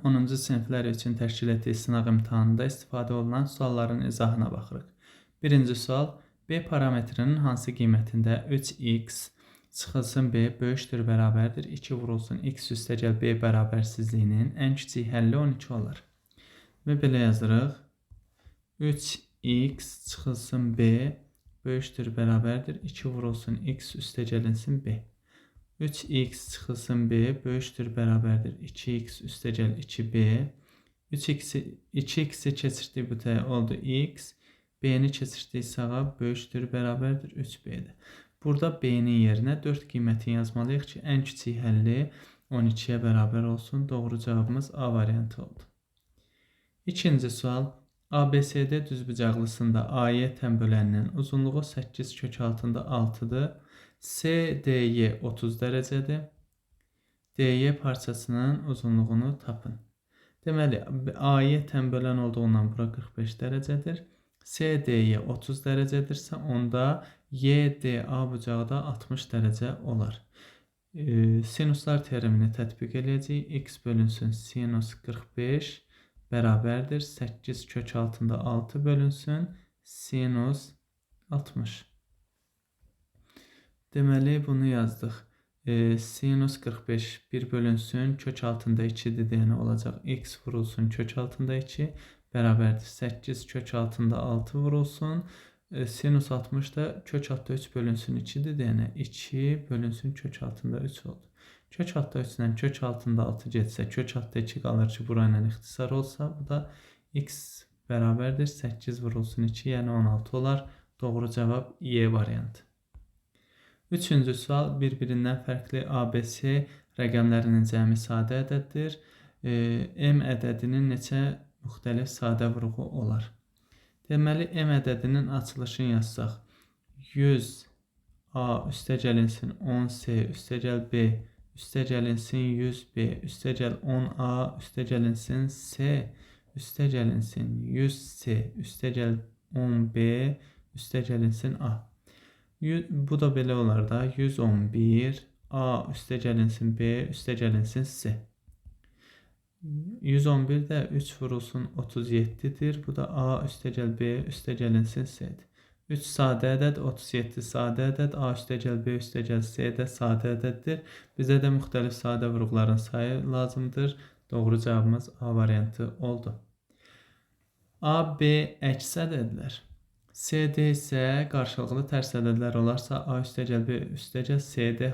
10-cu siniflər üçün təşkil etdiyi sınaq imtahanında istifadə olunan sualların izahına baxırıq. Birinci sual, B parametrinin hansı qiymətində 3x çıxılsın B böyükdür bərabərdir 2 vurulsun x üstəgəl B bərabərsizliyinin ən kiçik həlli 12 olar. Və belə yazırıq. 3x çıxılsın B böyükdür bərabərdir 2 vurulsun x üstəgəlinsin B. 3x çıxılsın B böyükdür bərabərdir 2x üstəgəl 2b. 2x-i keçirdik bu təyə oldu x. B-ni keçirdik sağa böyükdür bərabərdir 3b-dir. Burada B-nin yerinə 4 qiymətini yazmalıyıq ki, ən kiçik həlli 12-yə bərabər olsun. Doğru cavabımız A variantı oldu. İkinci sual. ABCD düzbucaqlısında AY tənböləninin uzunluğu 8 kök altında 6-dır. SDY 30 dərəcədir. DY parçasının uzunluğunu tapın. Deməli, AY tənbölən olduğundan bura 45 dərəcədir. SDY 30 dərəcədirsə, onda YDA bucağı da 60 dərəcə olar. Sinuslar teoremini tətbiq eləyəcəyik. X bölünsün sinus 45 bərabərdir 8 kök altında 6 bölünsün sinus 60. Deməli, bunu yazdıq. Sinus 45 1 bölünsün kök altında 2-dir deyənə olacaq. X vurulsun kök altında 2 bərabərdir 8 kök altında 6 vurulsun. Sinus 60 da kök altında 3 bölünsün 2-dir deyənə 2 bölünsün kök altında 3 oldu. Kök altında 3 ilə kök altında 6 getsə, kök altında 2 qalır ki, burayla ixtisar olsa, bu da x bərabərdir 8 vurulsun 2, yəni 16 olar. Doğru cavab Y variantı. Üçüncü sual, bir-birindən fərqli ABC rəqəmlərinin cəmi sadə ədəddir. M ədədinin neçə müxtəlif sadə vuruğu olar? Deməli, M ədədinin açılışını yazsaq, 100 A üstəgəlinsin 10C üstəgəl B üstəgəlinsin 100B üstəgəl 10A üstəgəlinsin C üstəgəlinsin 100C üstəgəl 10B üstəgəlinsin A. Bu da belə olar da 111 A üstəgəlinsin B üstəgəlinsin C. 111 də 3 vurulsun 37-dir. Bu da A üstəgəl B üstəgəlinsin C-dir. 3 sadə ədəd, 37 sadə ədəd, A üstəgəl B üstəgəl C də sadə ədəddir. Bizə də müxtəlif sadə vuruqların sayı lazımdır. Doğru cavabımız A variantı oldu. A, B əks ədədlər. CD isə qarşılıqlı tərs ədədlər olarsa, A üstəgəl B üstəgəl CD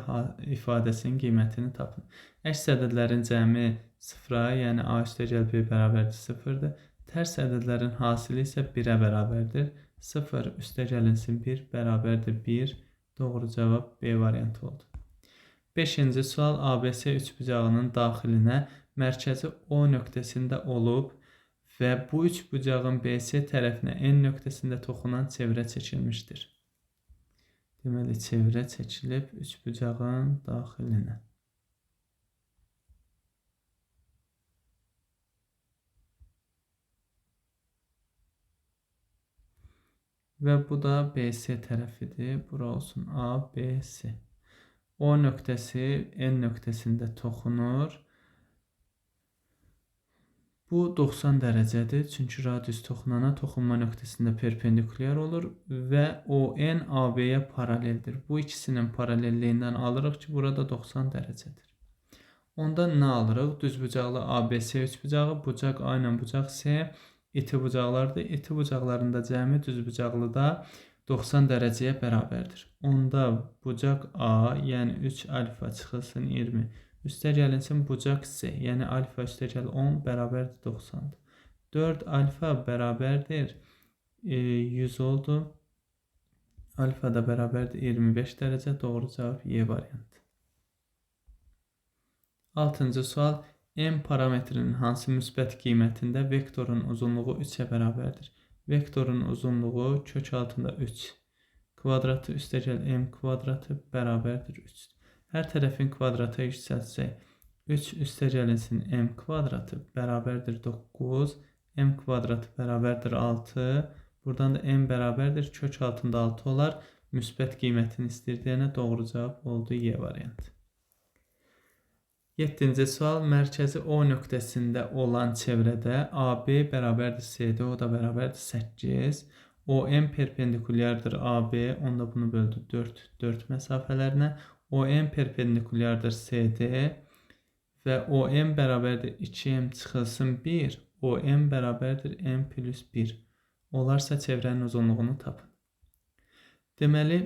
ifadəsinin qiymətini tapın. Əks ədədlərin cəmi 0-a, yəni A üstəgəl B bərabərdir 0-dır. Tərs ədədlərin hasili isə 1-ə bərabərdir. 0 üstəgəlinsin 1 bərabərdir 1. Doğru cavab B variantı oldu. Beşinci sual, ABC üçbucağının daxilinə mərkəzi O nöqtəsində olub və bu üçbucağın BC tərəfinə N nöqtəsində toxunan çevrə çəkilmişdir. Deməli, çevrə çəkilib üçbucağın daxilinə. Və bu da BC tərəfidir. Bura olsun A, B, C. O nöqtəsi N nöqtəsində toxunur. Bu 90 dərəcədir. Çünki radius toxunana toxunma nöqtəsində perpendikulyar olur və ON AB-yə paraleldir. Bu ikisinin paralelliyindən alırıq ki, burada 90 dərəcədir. Onda nə alırıq? Düzbucaqlı ABC üçbucağı, bucaq A ilə bucaq C iti bucaqlardır. İti bucaqlarında cəmi düzbucaqlıda 90 dərəcəyə bərabərdir. Onda bucaq A, yəni 3 alfa çıxılsın 20, üstəgəlinsin bucaq C, yəni alfa üstəgəl 10 bərabərdir 90-dır. 4 alfa bərabərdir 100 oldu. Alfa da bərabərdir 25 dərəcə. Doğru cavab Y variantı. Altıncı sual, M parametrinin hansı müsbət qiymətində vektorun uzunluğu 3-ə bərabərdir? Vektorun uzunluğu kök altında 3 kvadratı üstəgəl M kvadratı bərabərdir 3. Hər tərəfin kvadrata yüksəltsək, 3 üstəgəlinsin M kvadratı bərabərdir 9, M kvadratı bərabərdir 6. Buradan da M bərabərdir kök altında 6 olar. Müsbət qiymətini istəyir deyənə doğru cavab oldu Y variantı. 7-ci sual. Mərkəzi O nöqtəsində olan çevrədə AB bərabərdir CD, o da bərabərdir 8. OM perpendikulyardır AB, onda bunu böldü 4, 4 məsafələrinə. OM perpendikulyardır CD və OM bərabərdir 2M çıxılsın 1, OM bərabərdir M plus 1. Olarsa çevrənin uzunluğunu tapın. Deməli,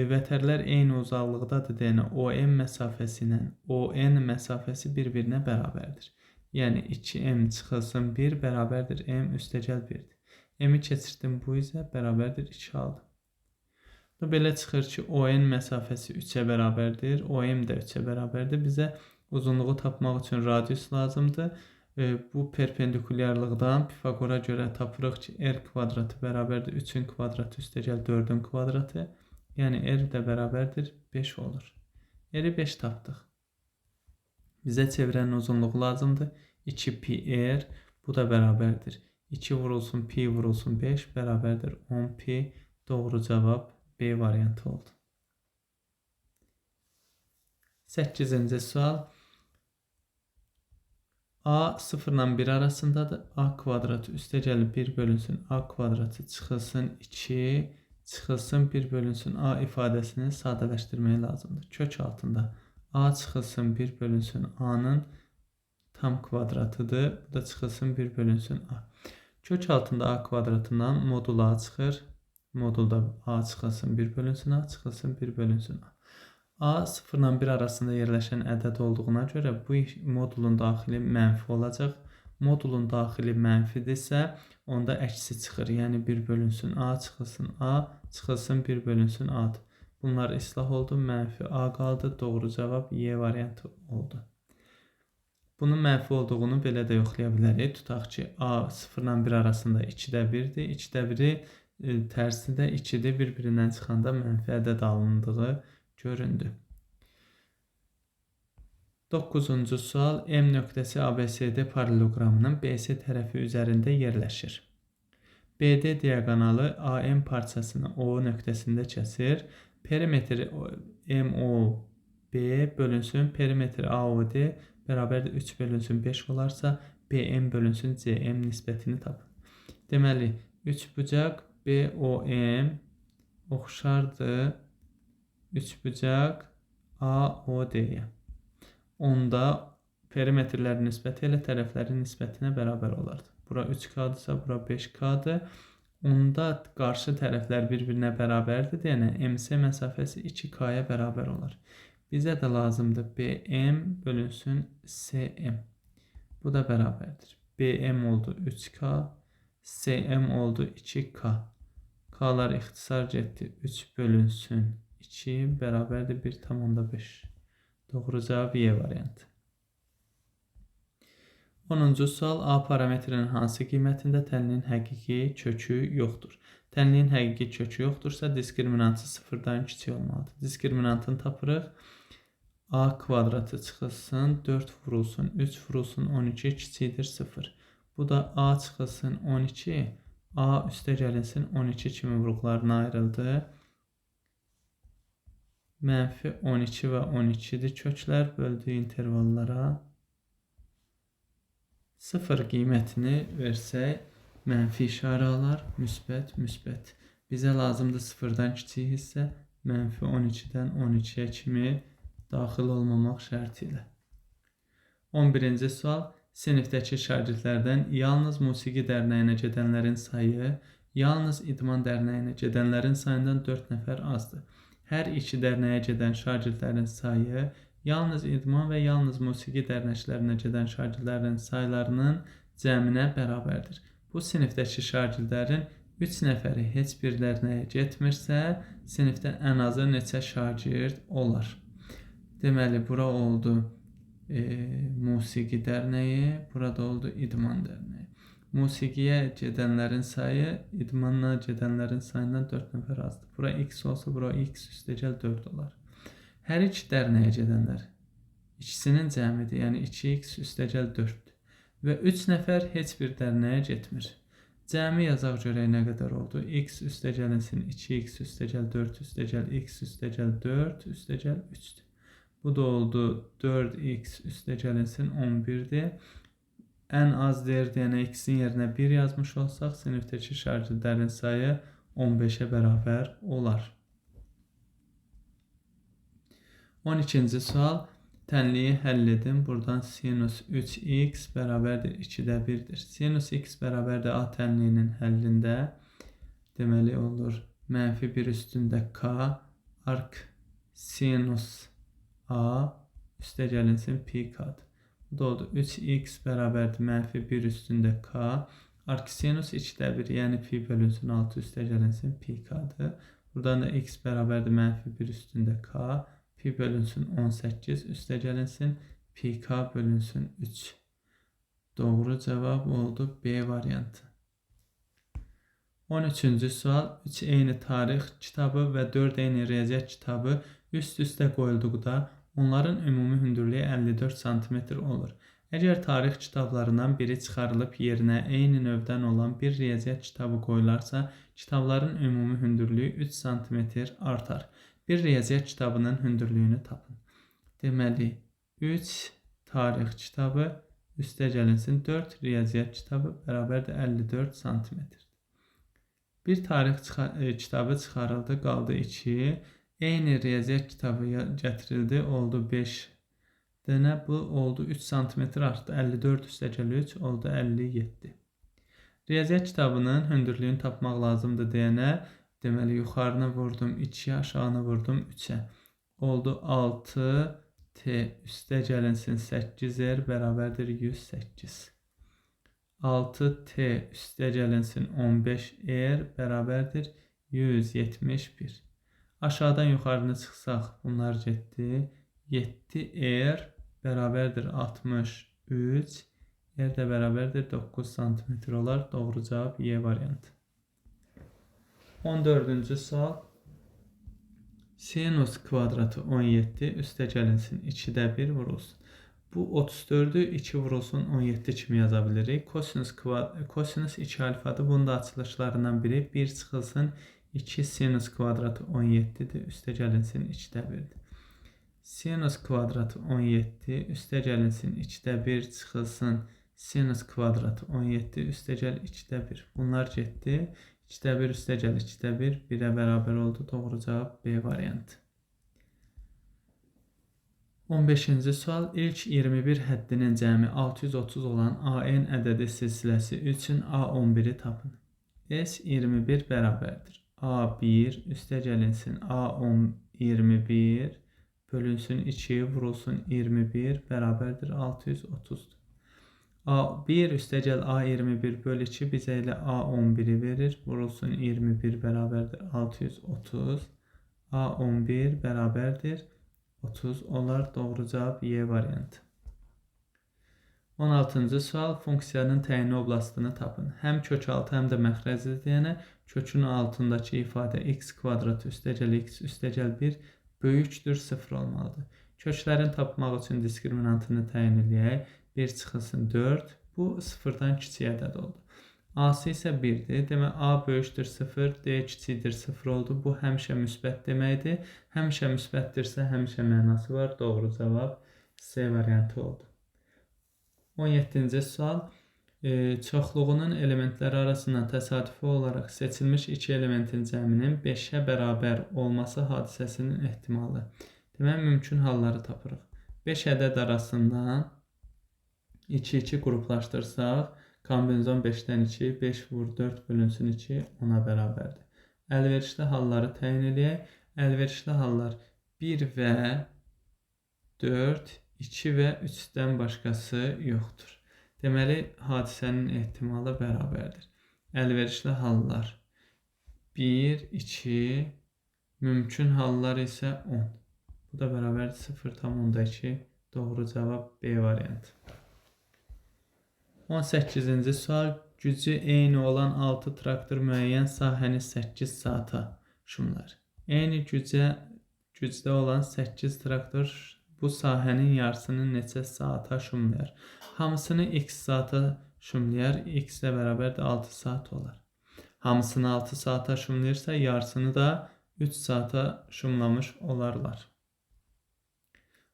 vətərlər eyni uzaqlıqdadır deyənə OM məsafəsi ilə ON məsafəsi bir-birinə bərabərdir. Yəni 2M çıxılsın 1 bərabərdir M üstəgəl 1-dir. M-i keçirdim bu izə, bərabərdir 2 aldım. Bu belə çıxır ki, ON məsafəsi 3-ə bərabərdir, OM də 3-ə bərabərdir. Bizə uzunluğu tapmaq üçün radius lazımdır. Bu perpendikulyarlıqdan Pifaqora görə tapırıq ki, R kvadratı bərabərdir 3-ün kvadratı üstəgəl 4-ün kvadratı. Yəni R də bərabərdir 5 olur. R-i 5 tapdıq. Bizə çevrənin uzunluğu lazımdır. 2 pi R, bu da bərabərdir. 2 vurulsun pi vurulsun 5 bərabərdir 10 pi. Doğru cavab B variantı oldu. 8-ci sual. A 0 ilə 1 arasındadır. A kvadratı üstəgəl 1 bölünsün A kvadratı çıxılsın 2, çıxılsın 1 bölünsün A ifadəsini sadələşdirmək lazımdır. Kök altında A çıxılsın 1 bölünsün A-nın tam kvadratıdır. Bu da çıxılsın 1 bölünsün A. Kök altında A kvadratından modul A çıxır. Modulda A çıxılsın 1 bölünsün A, çıxılsın 1 bölünsün A. A 0 ilə 1 arasında yerləşən ədəd olduğuna görə bu modulun daxili mənfi olacaq. Modulun daxili mənfidirsə, onda əksi çıxır. Yəni 1 bölünsün A, çıxılsın A, çıxılsın 1 bölünsün A-dır. Bunlar islah oldu. Mənfi A qaldı. Doğru cavab Y variantı oldu. Bunun mənfi olduğunu belə də yoxlaya bilərik. Tutaq ki, A 0 ilə 1 arasında 2-də 1-dir. 2-də 1-i tərsi də 2-dir. Bir-birindən çıxanda mənfi ədəd alındığı göründü. 9-cu sual. M nöqtəsi ABCD paralleloqramının BC tərəfi üzərində yerləşir. BD diaqonalı AM parçasını O nöqtəsində kəsir. Perimetri MOB bölünsün perimetri AOD bərabərdir 3 bölünsün 5 olarsa BM bölünsün CM nisbətini tapın. Deməli, üçbucaq BOM oxşardır üçbucaq AOD-yə. Onda perimetrlərin nisbəti elə tərəflərin nisbətinə bərabər olardı. Bura 3K-dırsa, bura 5K-dır. Onda qarşı tərəflər bir-birinə bərabərdir deyənə MC məsafəsi 2K-ya bərabər olar. Bizə də lazımdır BM bölünsün SM. Bu da bərabərdir. BM oldu 3K, SM oldu 2K. K'lar ixtisar getdi. 3 bölünsün 2 bərabərdir 1,5. Doğru cavab Y variantı. 10-cu sual. A parametrinin hansı qiymətində tənliyin həqiqi kökü yoxdur? Tənliyin həqiqi kökü yoxdursa, diskriminantı 0-dan kiçik olmalıdır. Diskriminantını tapırıq. A kvadratı çıxılsın, 4 vurulsun, 3 vurulsun, 12 kiçikdir 0. Bu da A çıxılsın 12, A üstə gəlinsin 12 kimi vuruqlarına ayrıldı. Mənfi 12 və 12-dir köklər böldüyü intervallara. 0 qiymətini versək, mənfi işarə alar, müsbət, müsbət. Bizə lazımdır 0-dan kiçik hissə, mənfi 12-dən 12-yə kimi daxil olmamaq şərti ilə. 11-ci sual. Sinifdəki şagirdlərdən yalnız musiqi dərnəyinə gedənlərin sayı, yalnız idman dərnəyinə gedənlərin sayından 4 nəfər azdır. Hər iki dərnəyə gedən şagirdlərin sayı, yalnız idman və yalnız musiqi dərnəklərinə gedən şagirdlərin saylarının cəminə bərabərdir. Bu sinifdəki şagirdlərin 3 nəfəri heç bir dərnəyə getmirsə, sinifdə ən azı neçə şagird olar? Deməli, bura oldu musiqi dərnəyi, burada oldu idman dərnəyi. Musiqiyə gedənlərin sayı idmanla gedənlərin sayından 4 nəfər azdır. Bura x olsa, bura x üstəgəl 4 olar. Hər iki dərnəyə gedənlər ikisinin cəmidir, yəni 2x üstəgəl 4-dür. Və 3 nəfər heç bir dərnəyə getmir. Cəmi yazaq görək nə qədər oldu. X üstəgəlinsin 2x üstəgəl 4 üstəgəl x üstəgəl 4 üstəgəl 3-dür. Bu da oldu 4x üstə gəlinsin 11-dir. Ən az deyir deyənə x-in yerinə 1 yazmış olsaq, sinifdəki şagirdlərin sayı 15-ə bərabər olar. 12-ci sual. Tənliyi həll edin. Buradan sinus 3x bərabərdir 2-də 1-dir. Sinus x bərabərdir a tənliyinin həllində deməli olur mənfi 1 üstündə k arc sinus a üstə gəlinsin pi k-dır. Bu da oldu 3x bərabərdir mənfi 1 üstündə k arc sinus 2-də 1, yəni pi bölünsün 6 üstə gəlinsin pi k-dır. Buradan da x bərabərdir mənfi 1 üstündə k pi bölünsün 18 üstə gəlinsin pi k bölünsün 3. Doğru cavab oldu B variantı. 13-cü sual. 3 eyni tarix kitabı və 4 eyni riyaziyyat kitabı üst-üstə qoyulduqda onların ümumi hündürlüyü 54 sm olur. Əgər tarix kitablarından biri çıxarılıb yerinə eyni növdən olan bir riyaziyyat kitabı qoyularsa, kitabların ümumi hündürlüyü 3 sm artar. Bir riyaziyyat kitabının hündürlüyünü tapın. Deməli, 3 tarix kitabı üstə gəlinsin 4 riyaziyyat kitabı bərabərdir 54 sm. Bir tarix kitabı çıxarıldı, qaldı 2. Eyni riyaziyyat kitabı gətirildi, oldu 5 dənə. Bu oldu 3 sm artdı. 54 üstəgəl 3 oldu 57. Riyaziyyat kitabının hündürlüyünü tapmaq lazımdır deyənə, deməli yuxarını vurdum 2-yə, aşağını vurdum 3-ə. Oldu 6 T üstə gəlinsin 8R bərabərdir 108. 6T üstə gəlinsin 15R bərabərdir 171. Aşağıdan yuxarını çıxsaq bunlar getdi. 7R bərabərdir 63. R də bərabərdir 9 sm olar. Doğru cavab Y variantı. 14-cü sual. Sinus kvadratı 17 üstə gəlinsin 2-də 1 vurulsun. Bu 34-ü 2 vurulsun 17 kimi yaza bilirik. Kosinus 2 alfadır. Bunun da açılışlarından biri 1 çıxılsın 2 sinus kvadratı 17-dir. Üstə gəlinsin 2-də 1-dir. Sinus kvadratı 17 üstə gəlinsin 2-də 1 çıxılsın sinus kvadratı 17 üstə gəl 2-də 1. Bunlar getdi. 2-də 1 üstə gəl 2-də 1 1-ə bərabər oldu. Doğru cavab B variantı. 15-ci sual. İlk 21 həddinin cəmi 630 olan AN ədədi silsiləsi üçün A11-i tapın. S21 bərabərdir. A1 üstə gəlinsin A21 bölünsün 2 vurulsun 21 bərabərdir 630-dur. A1 üstəgəl A21 böl 2 bizə elə A11-i verir. Vurulsun 21 bərabərdir 630. A11 bərabərdir 30 olar. Doğru cavab Y variantı. 16-cı sual. Funksiyanın təyini oblastını tapın. Həm kök altı, həm də məxrəcli deyənə kökün altındakı ifadə x kvadrat üstəgəl x üstəgəl 1 böyükdür 0 olmalıdır. Köklərin tapmaq üçün diskriminantını təyin eləyək. 1 çıxılsın 4. Bu 0-dan kiçik ədəd oldu. A-sı isə 1-dir. Demək A böyükdür 0, D kiçikdir 0 oldu. Bu həmişə müsbət deməkdir. Həmişə müsbətdirsə həmişə mənası var. Doğru cavab C variantı oldu. 17-ci sual. Çoxluğunun elementləri arasından təsadüfi olaraq seçilmiş iki elementin cəminin 5-ə bərabər olması hadisəsinin ehtimalı. Demək, mümkün halları tapırıq. 5 ədəd arasından 2-2 qruplaşdırsaq, kombinizon 5-dən 2, 5 vur 4 bölünsün 2 10-a bərabərdir. Əlverişli halları təyin eləyək. Əlverişli hallar 1 və 4, 2 və 3-dən başqası yoxdur. Deməli, hadisənin ehtimalı bərabərdir. Əlverişli hallar 1, 2, mümkün hallar isə 10. Bu da bərabərdir 0,2. Doğru cavab B variantı. 18-ci sual. Gücü eyni olan 6 traktor müəyyən sahəni 8 saata şumlar. Eyni gücdə olan 8 traktor bu sahənin yarısını neçə saata şumlayar? Hamısını x saata şumlayar. X ilə bərabər də 6 saat olar. Hamısını 6 saata şumlayırsa, yarısını da 3 saata şumlamış olarlar.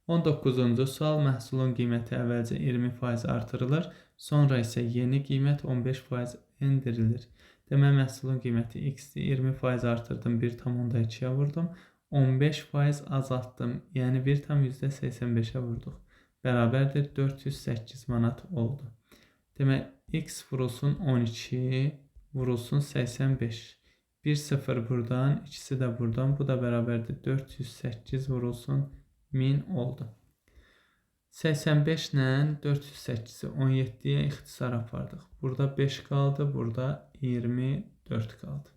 19-cu sual, məhsulun qiyməti əvvəlcə 20% artırılır, sonra isə yeni qiymət 15% endirilir. Demək, məhsulun qiyməti x-dir. 20% artırdım, 1,2-yə vurdum. 15% azaltdım, yəni 1,85-ə vurduq. Bərabərdir 408 manat oldu. Demək, x vurulsun 12 vurulsun 85. 1 0 buradan, ikisi də buradan. Bu da bərabərdir 408 vurulsun 1000 oldu. 85 ilə 408-i 17-yə ixtisar apardıq. Burada 5 qaldı, burada 24 qaldı.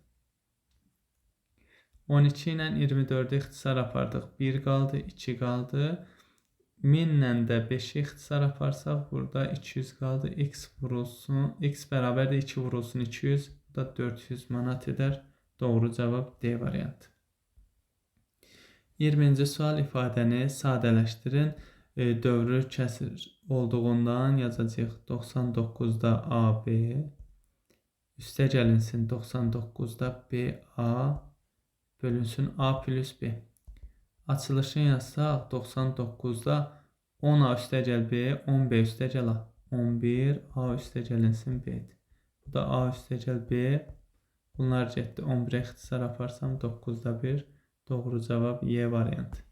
12 ilə 24-ü ixtisar apardıq. 1 qaldı, 2 qaldı. 1000 ilə də 5-i ixtisar aparsaq, burada 200 qaldı. X vurulsun, x bərabərdir 2 vurulsun 200. Bu da 400 manat edər. Doğru cavab D variantı. 20-ci sual, ifadəni sadələşdirin. Dövrü kəsir olduğundan yazacağıq 99-da AB, üstə gəlinsin 99-da BA bölünsün A plus B. Açılışını yazsaq 99-da 10A üstə gəl B, 10B üstə gəl A. 11 A üstə gəlinsin B-dir. Bu da A üstə gəl B. Bunlar getdi. 11-ə ixtisar aparsam 9-da 1. Doğru cavab Y variantı.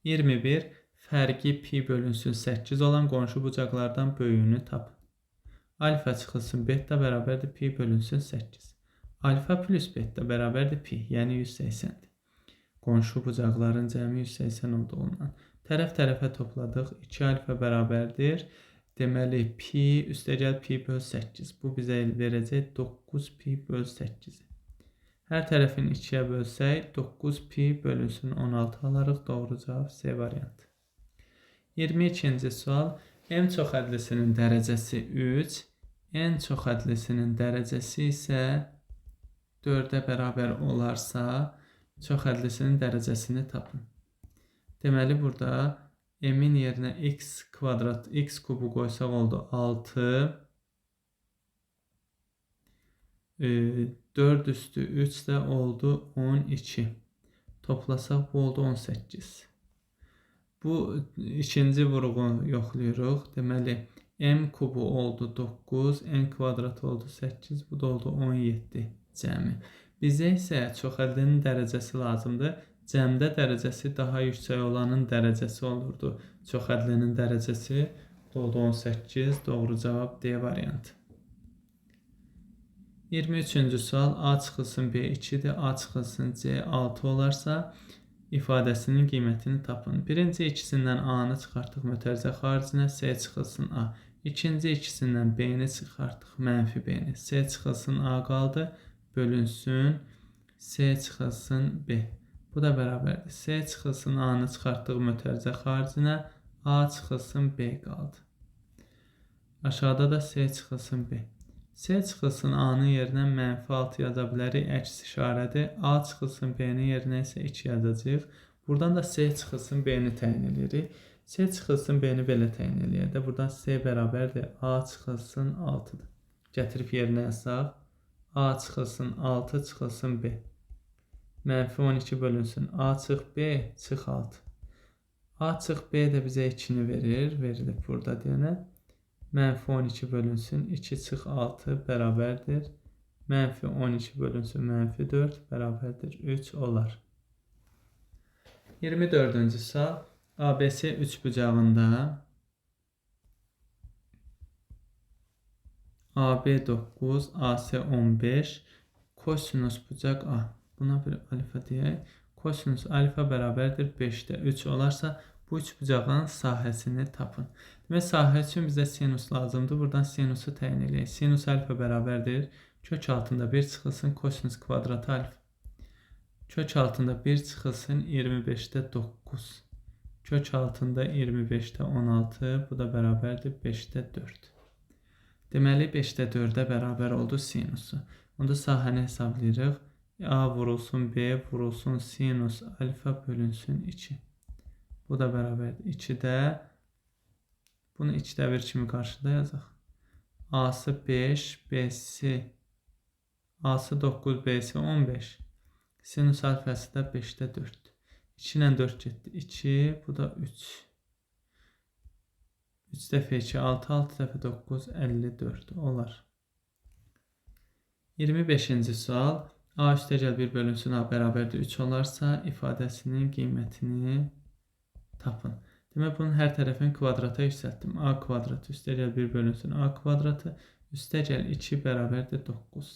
21. Fərqi pi bölünsün 8 olan qonşu bucaqlardan böyüyünü tapın. Alfa çıxılsın beta bərabərdir pi bölünsün 8. Alfa plus beta bərabərdir pi, yəni 180-dir. Qonşu bucaqların cəmi 180 olduğundan. Tərəf tərəfə topladıq. 2 alfa bərabərdir. Deməli, pi üstəgəl pi böl 8. Bu bizə verəcək 9 pi böl 8-i. Hər tərəfini 2-yə bölsək, 9 pi bölünsün 16 alarıq. Doğru cavab C variantı. 22-ci sual. M çoxədlisinin dərəcəsi 3, N çoxədlisinin dərəcəsi isə 4-ə bərabər olarsa, çoxədlisinin dərəcəsini tapın. Deməli, burada m-in yerinə x kvadrat, x kubu qoysaq oldu 6. 4 üstü 3 də oldu 12. Toplasaq bu oldu 18. Bu ikinci vurğunu yoxlayırıq. Deməli, m kubu oldu 9, n kvadratı oldu 8, bu da oldu 17 cəmi. Bizə isə çoxədlinin dərəcəsi lazımdır. Cəmdə dərəcəsi daha yüksək olanın dərəcəsi olurdu. Çoxədlinin dərəcəsi oldu 18. Doğru cavab D variantı. 23-cü sual. A çıxılsın B 2-dir. A çıxılsın C 6 olarsa ifadəsinin qiymətini tapın. Birinci ikisindən A-nı çıxartdıq mötərizə xaricinə, C çıxılsın A. İkinci ikisindən B-ni çıxartdıq, mənfi B-ni. C çıxılsın A qaldı, bölünsün C çıxılsın B. Bu da bərabərdir. C çıxılsın A-nı çıxartdıq mötərizə xaricinə, A çıxılsın B qaldı. Aşağıda da C çıxılsın B. C çıxılsın A-nın yerinə mənfi 6 yaza bilərik, əks işarədir. A çıxılsın B-nin yerinə isə 2 yazacağıq. Buradan da C çıxılsın B-ni təyin edirik. C çıxılsın B-ni belə təyin eləyək də. Buradan C bərabərdir. A çıxılsın 6-dır. Gətirib yerinə yazsaq. A çıxılsın 6 çıxılsın B. Mənfi 12 bölünsün. A çıx B çıx 6. A çıx B də bizə 2-ni verir. Verilib burada deyənə. Mənfi 12 bölünsün 2 çıx 6 bərabərdir. Mənfi 12 bölünsün mənfi 4 bərabərdir 3 olar. 24-cü sual. ABC üçbucağında AB 9, AC 15, kosinus bucaq A. Buna bir alfa deyək. Kosinus alfa bərabərdir 5-də 3 olarsa bu üçbucağın sahəsini tapın. Demək, sahə üçün bizə sinus lazımdır. Buradan sinusu təyin eləyək. Sinus alfa bərabərdir. Kök altında 1 çıxılsın kosinus kvadratı alfa. Kök altında 1 çıxılsın 25-də 9. Kök altında 25-də 16. Bu da bərabərdir 5-də 4. Deməli, 5-də 4-ə bərabər oldu sinusu. Onda sahəni hesablayırıq. A vurulsun B vurulsun sinus alfa bölünsün 2. Bu da bərabərdir 2-də. Bunu 2-də 1 kimi qarşıda yazaq. A-sı 5, B-si A-sı 9, B-si 15. Sinus alfası da 5-də 4. 2 ilə 4 getdi. 2, bu da 3. 3 dəfə 2, 6, 6 dəfə 9, 54 olar. 25-ci sual. A üstəgəl 1 bölünsün A bərabərdir 3 olarsa, ifadəsinin qiymətini tapın. Demək, bunun hər tərəfini kvadrata yüksəltdim. A kvadratı üstəgəl 1 bölünsün A kvadratı üstəgəl 2 bərabərdir 9.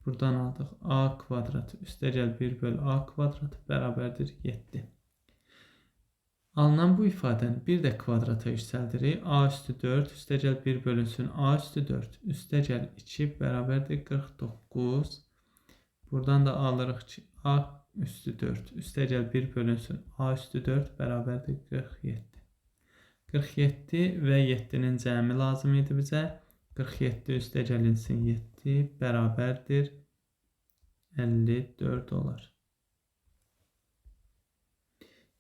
Buradan aldıq. A kvadratı üstəgəl 1 bölü A kvadratı bərabərdir 7. Alınan bu ifadəni bir də kvadrata yüksəldirik. A üstü 4 üstəgəl 1 bölünsün A üstü 4 üstəgəl 2 bərabərdir 49. Buradan da alırıq ki, A üstü 4 üstəgəl 1 bölünsün A üstü 4 bərabərdir 47. 47 və 7-nin cəmi lazım idi bizə. 47 üstəgəlinsin 7 bərabərdir 54 olar.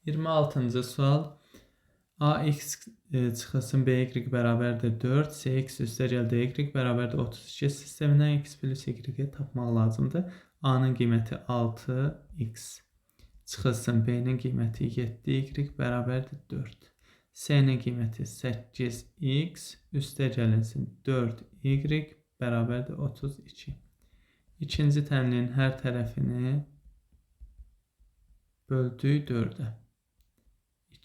26-cı sual. AX çıxılsın BY bərabərdir 4, CX üstəgəl DY bərabərdir 32 sistemindən X plus Y-i tapmaq lazımdır. A-nın qiyməti 6x çıxılsın B-nin qiyməti 7y bərabərdir 4. C-nin qiyməti 8x üstəgəlinsin 4y bərabərdir 32. İkinci tənliyin hər tərəfini böldük 4-ə.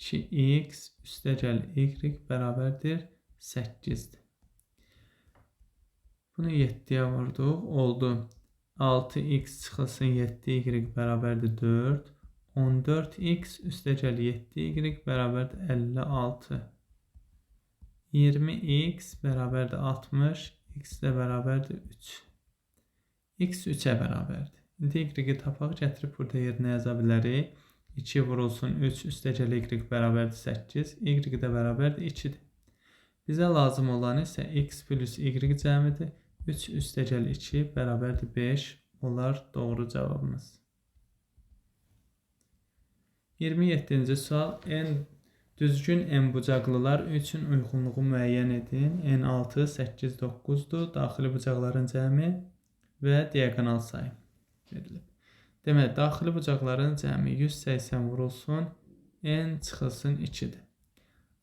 2x üstəgəl y bərabərdir 8-dir. Bunu 7-yə vurduq. Oldu. 6x çıxılsın 7y bərabərdir 4. 14x üstəgəl 7y bərabərdir 56. 20x bərabərdir 60. X də bərabərdir 3. X 3-ə bərabərdir. İndi y-i tapaq, gətirib burada yerinə yaza bilərik. 2 vurulsun 3 üstəgəl y bərabərdir 8. Y də bərabərdir 2-dir. Bizə lazım olan isə x plus y cəmidir. 3 üstəgəl 2 bərabərdir 5 olar doğru cavabımız. 27-ci sual. N düzgün n bucaqlılar üçün uyğunluğu müəyyən edin. N 6, 8, 9-dur. Daxili bucaqların cəmi və diaqonal sayı verilib. Deməli, daxili bucaqların cəmi 180 vurulsun, n çıxılsın 2-dir.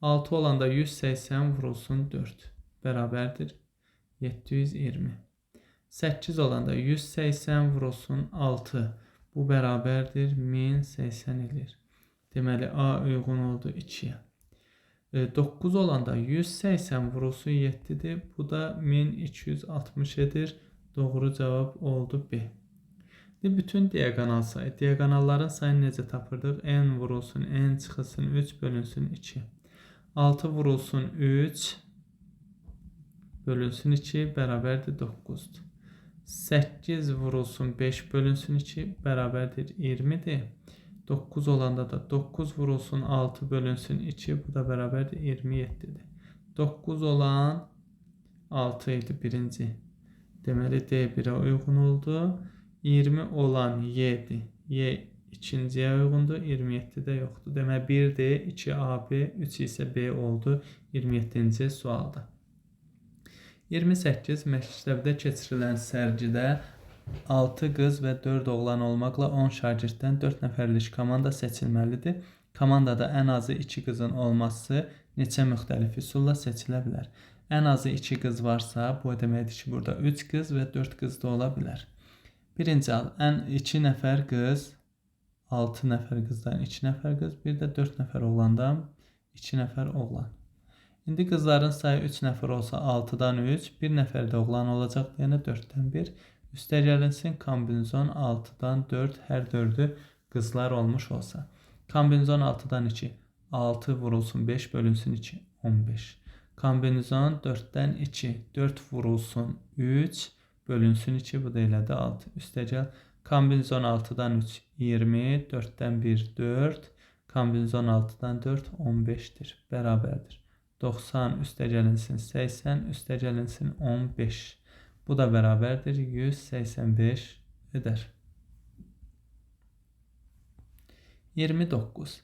6 olanda 180 vurulsun 4 bərabərdir 720. 8 olanda 180 vurulsun 6. Bu bərabərdir 1080 eləyir. Deməli, A uyğun oldu 2-yə. 9 olanda 180 vurulsun 7-dir. Bu da 1260 edir. Doğru cavab oldu B. Bütün diaqonal sayı. Diaqonalların sayını necə tapırdıq? N vurulsun, N çıxılsın 3 bölünsün 2. 6 vurulsun 3 bölünsün 2 bərabərdir 9-dur. 8 vurulsun 5 bölünsün 2 bərabərdir 20-dir. 9 olanda da 9 vurulsun 6 bölünsün 2 bu da bərabərdir 27-dir. 9 olan 6 idi birinci. Deməli D1-ə uyğun oldu. 20 olan Y-dir. Y ikinciyə uyğundur. 27 də yoxdur. Deməli 1D, 2 AB, 3 isə B oldu 27-ci sualda. 28. Məktəbdə keçirilən sərgidə 6 qız və 4 oğlan olmaqla 10 şagirddən 4 nəfərlik komanda seçilməlidir. Komandada ən azı 2 qızın olması neçə müxtəlif üsulla seçilə bilər? Ən azı 2 qız varsa, bu deməkdir ki, burada 3 qız və 4 qız da ola bilər. Birinci hal, ən 2 nəfər qız, 6 nəfər qızdan 2 nəfər qız, bir də 4 nəfər oğlandan 2 nəfər oğlan. İndi qızların sayı 3 nəfər olsa 6-dan 3, 1 nəfər də oğlan olacaq, yəni 4-dən 1. Üstəgəlinsin kombinizon 6-dan 4, hər 4-ü qızlar olmuş olsa. Kombinizon 6-dan 2, 6 vurulsun 5 bölünsün 2, 15. Kombinizon 4-dən 2, 4 vurulsun 3 bölünsün 2, bu da elədi 6. Üstəgəl kombinizon 6-dan 3, 20, 4-dən 1, 4, kombinizon 6-dan 4, 15-dir, bərabərdir. 90 üstəgəlinsin 80, üstəgəlinsin 15. Bu da bərabərdir 185 edər. 29.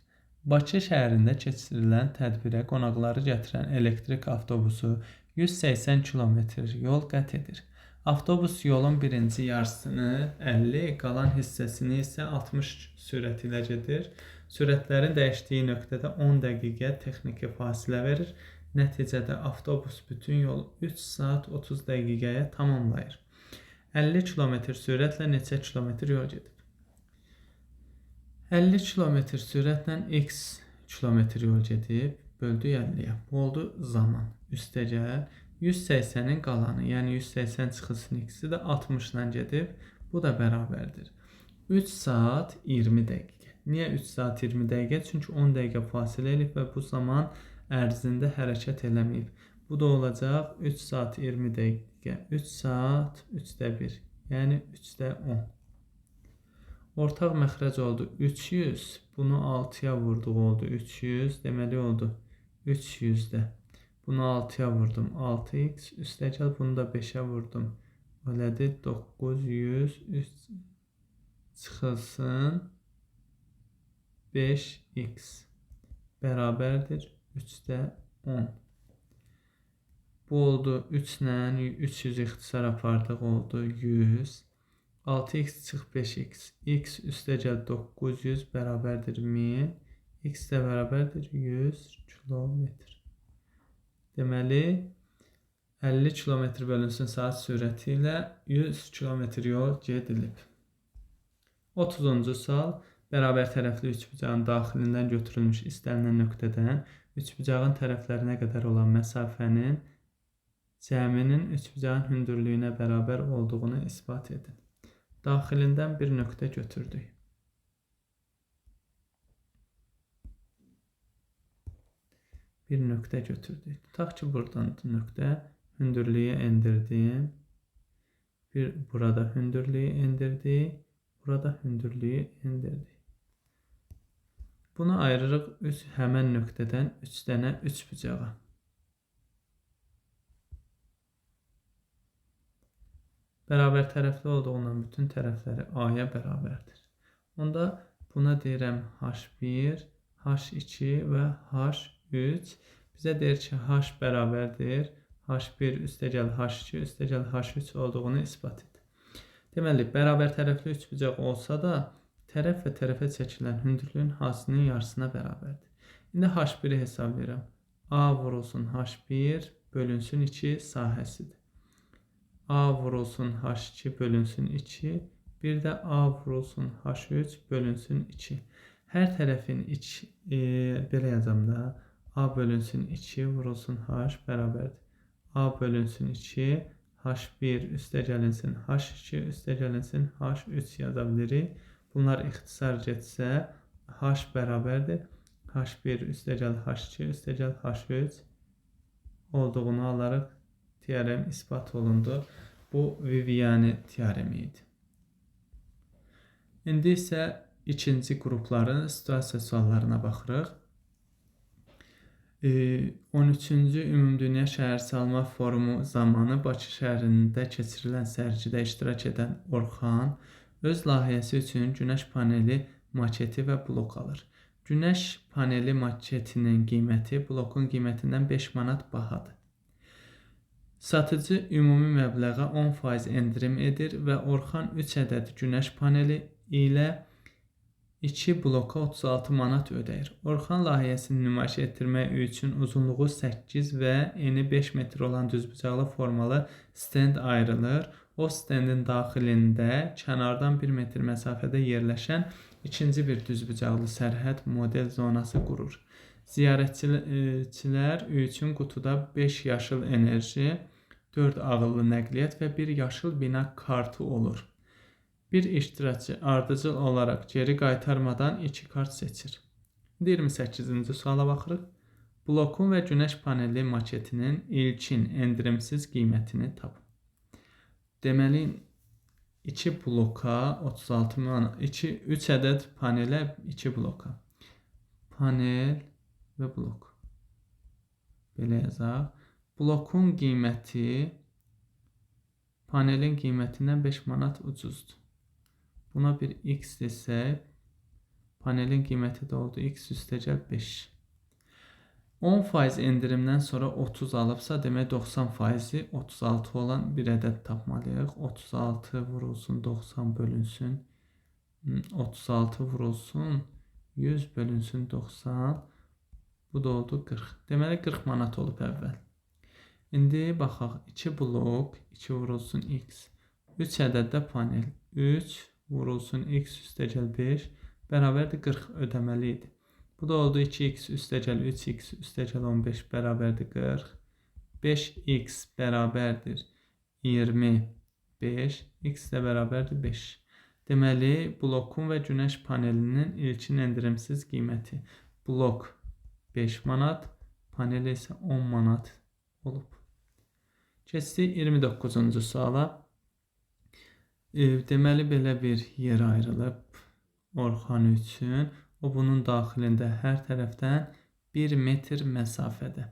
Bakı şəhərində keçirilən tədbirə qonaqları gətirən elektrik avtobusu 180 km yol qət edir. Avtobus yolun birinci yarısını 50, qalan hissəsini isə 60 sürət ilə gedir. Sürətlərin dəyişdiyi nöqtədə 10 dəqiqə texniki fasilə verir. Nəticədə avtobus bütün yolu 3 saat 30 dəqiqəyə tamamlayır. 50 km sürətlə neçə kilometr yol gedib? 50 km sürətlə x kilometr yol gedib, böldük 50-yə. Bu oldu zaman. Üstəgəl 180-in qalanı, yəni 180 çıxılsın x-i də 60 ilə gedib. Bu da bərabərdir. 3 saat 20 dəqiqə. Niyə 3 saat 20 dəqiqə? Çünki 10 dəqiqə fasilə eləyib və bu zaman ərzində hərəkət eləməyib. Bu da olacaq 3 saat 20 dəqiqə. 3 saat 3-də 1, yəni 3-də 10. Ortaq məxrəc oldu 300. Bunu 6-ya vurduq oldu 300. Deməli oldu 300-də. Bunu 6-ya vurdum 6x. Üstəgəl bunu da 5-ə vurdum. Elədir 900 çıxılsın 5x bərabərdir 3-də 10. Bu oldu 3 ilə 300 ixtisar apardıq oldu 100. 6x çıx 5x. X üstəgəl 900 bərabərdir 1000. X də bərabərdir 100 kilometr. Deməli 50 km bölünsün saat sürəti ilə 100 km yol gedilib. 30-cu sual. Bərabər tərəfli üçbucağın daxilindən götürülmüş istənilən nöqtədən üçbucağın tərəflərinə qədər olan məsafənin cəminin üçbucağın hündürlüyünə bərabər olduğunu isbat edin. Daxilindən bir nöqtə götürdük. Bir nöqtə götürdük. Tutaq ki, buradan nöqtə hündürlüyü endirdim. Bir burada hündürlüyü endirdik. Burada hündürlüyü endirdik. Bunu ayırırıq həmən nöqtədən 3 dənə üçbucağa. Bərabər tərəfli olduğundan bütün tərəfləri A-ya bərabərdir. Onda buna deyirəm H1, H2 və H3. Bizə deyir ki, H bərabərdir. H1 üstəgəl H2 üstəgəl H3 olduğunu isbat edir. Deməli, bərabər tərəfli üçbucaq olsa da tərəf və tərəfə çəkilən hündürlüyün hasilinin yarısına bərabərdir. İndi H1-i hesablayıram. A vurulsun H1 bölünsün 2 sahəsidir. A vurulsun H2 bölünsün 2, bir də A vurulsun H3 bölünsün 2. Hər tərəfin belə yazam da, A bölünsün 2 vurulsun H bərabərdir. A bölünsün 2, H1 üstə gəlinsin H2 üstə gəlinsin H3 yaza bilirik. Bunlar ixtisar getsə H bərabərdir. H1 üstə gəl H2 üstə gəl H3 olduğunu alaraq teorem isbat olundu. Bu Viviani teoremi idi. İndi isə ikinci qrupların situasiya suallarına baxırıq. 13-cü Ümumdünya Şəhərsalma Forumu zamanı Bakı şəhərində keçirilən sərgidə iştirak edən Orxan öz layihəsi üçün günəş paneli maketi və blok alır. Günəş paneli maketinin qiyməti blokun qiymətindən 5 manat bahadır. Satıcı ümumi məbləğə 10% endirim edir və Orxan 3 ədəd günəş paneli ilə 2 bloka 36 manat ödəyir. Orxan layihəsini nümayiş etdirmək üçün uzunluğu 8 və eni 5 metr olan düzbucaqlı formalı stend ayrılır. O stendin daxilində kənardan 1 metr məsafədə yerləşən ikinci bir düzbucaqlı sərhəd model zonası qurur. Ziyarətçilər üçün qutuda 5 yaşıl enerji, 4 ağıllı nəqliyyat və 1 yaşıl bina kartı olur. Bir iştirakçı ardıcıl olaraq geri qaytarmadan 2 kart seçir. 28-ci suala baxırıq. Blokun və günəş paneli maketinin ilkin endirimsiz qiymətini tapın. Deməli, 2 bloka 36 manat, 3 ədəd panelə 2 bloka. Panel və blok. Belə yazaq. Blokun qiyməti panelin qiymətindən 5 manat ucuzdur. Buna bir x desək, panelin qiyməti də oldu x üstəgəl 5. 10% endirimdən sonra 30 alıbsa, demək 90%-i 36 olan bir ədəd tapmalıyıq. 36 vurulsun 90 bölünsün. 36 vurulsun 100 bölünsün 90. Bu da oldu 40. Deməli 40 manat olub əvvəl. İndi baxaq 2 blok 2 vurulsun x. 3 ədəd də panel. 3 vurulsun x üstəgəl 5 bərabərdir 40 ödəməli idi. Bu da oldu 2x üstəgəl 3x üstəgəl 15 bərabərdir 40. 5x bərabərdir 25. X də bərabərdir 5. Deməli, blokun və günəş panelinin ilkin endirimsiz qiyməti. Blok 5 manat, panel isə 10 manat olub. Keçdik 29-cu suala. Deməli, belə bir yer ayrılıb Orxan üçün. O bunun daxilində hər tərəfdən 1 metr məsafədə.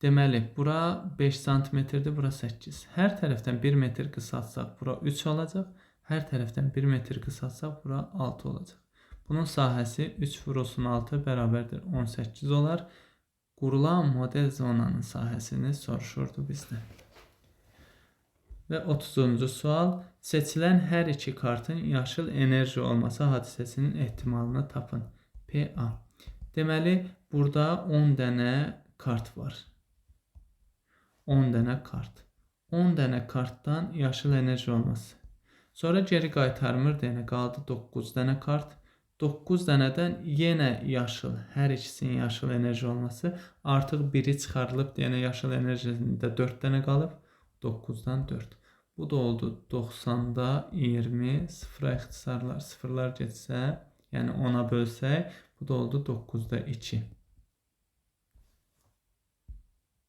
Deməli, bura 5 santimetrdir, bura 8. Hər tərəfdən 1 metr qısaltsaq, bura 3 olacaq. Hər tərəfdən 1 metr qısaltsaq, bura 6 olacaq. Bunun sahəsi 3 vurulsun 6 bərabərdir 18 olar. Qurulan model zonanın sahəsini soruşurdu bizdən. Və 30-cu sual. Seçilən hər iki kartın yaşıl enerji olması hadisəsinin ehtimalını tapın. PA. Deməli, burada 10 dənə kart var. 10 dənə kart. 10 dənə kartdan yaşıl enerji olması. Sonra geri qaytarmır, deyənə qaldı 9 dənə kart. 9 dənədən yenə yaşıl, hər ikisinin yaşıl enerji olması. Artıq biri çıxarılıb, deyənə yaşıl enerjisində 4 dənə qalıb. 9-dan 4. Bu da oldu 90-da 20, sıfıra ixtisarlar, sıfırlar getsə, yəni 10-a bölsək, bu da oldu 9-da 2.